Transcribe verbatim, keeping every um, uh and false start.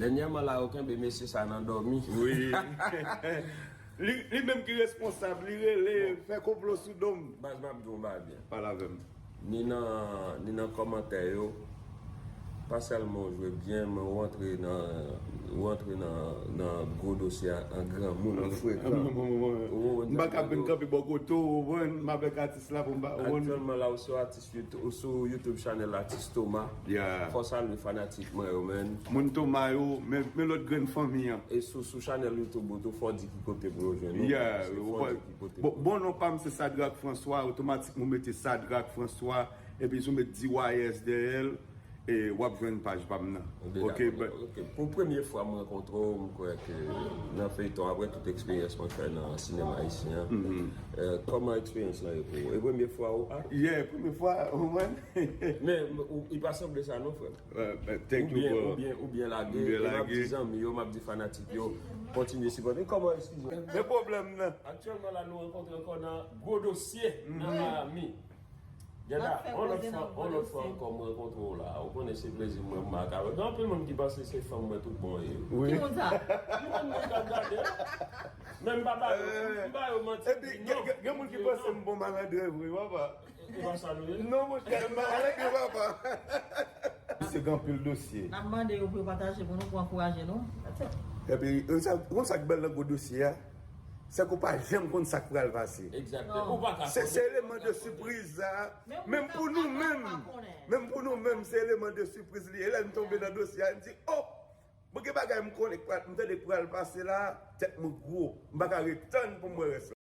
Dènyèman la, yo kenbe mesye sa nan dòmi. Wi. Li, li menm ki responsab, li rele, fè konplo sou do m. Baz, m ap di w yon bagay byen. Pale avè m. Ni nan, ni nan kòmantè yo, pa sèlman w jwe byen, men w antre nan, w antre nan, nan gwo dosye a, an granmoun, an frekan. M pa ka vin kanpe bò kote w, w konprann, m avèk atis la pou m pa, w konprann. Aktyèlman la, w sou atis YouTube, ou sou YouTube channel Atis Thomas. Yeah. Fò salye fanatik mwen yo, man. Moun Thomas yo, men, men lòt grenn fanmi an. E sou, sou channel YouTube ou tou, fò di ki kote pou yo jwenn ou. Yeah, Fò di ki kote bon, pou bon non pa m se Sadrac François, otomatikman ou mete Sadrac François, epi si w met D Y S dèyè l, e w ap jwenn paj pa m nan. Ok, but Ok. Pou premye fwa m rankontre w, m kwè ke nan feyton, apre tout eksperyans mwen fè nan sinema ayisyen an, eh, kòman eksperyans lan ye pou ou? E premye fwa ou ak? Yeah, premye fwa, ou konprann? Men ou, li pa sanble sa non, frè m. Eh, eh, thank you, Oubyen, bro. oubyen, oubyen lage. Oubyen E m ap lage. Di zanmi yo, m ap di fanatik yo, kontinye sipòte. Kòman, eskize m? Men pwoblèm nan. Aktyèlman la, nou rankontre ankò nan gwo dosye nan Miami. Jada, Fè yon lòt koze fwa, nan gwo yon lòt fwa dosye. Ankò, m rankontre w la. Ou konnen se plezi mwen m ak avè w. Gen anpil moun ki panse se fanm mwen tout bon ye. Wi. Ki moun sa? Yon moun k ap gade. Men m pa ba yo, m ba yo manti. Epi, gen, gen, gen moun ki panse m bon malandren vre, papa. E pa sa nou ye. Non, monchè, m malandren, papa. Se gen anpil dosye. N ap mande yo pou yo pataje pou nou, pou ankouraje nou. That's it. Epi, e sa, konn sa k bèl nan gwo dosye a? Se ke w pa janm konn sa k pral pase. Egzakteman. Ou pa ka Se, se eleman de sipriz sa. Menm pou nou menm. Menm pou nou menm, se eleman de sipriz li. E lè n tonbe nan dosye a, n di, oh! Bon, gen bagay m konnen k pral, m tande k pral pase la, tèt mwen gwo. M pa ka ret tann pou m wè rès la.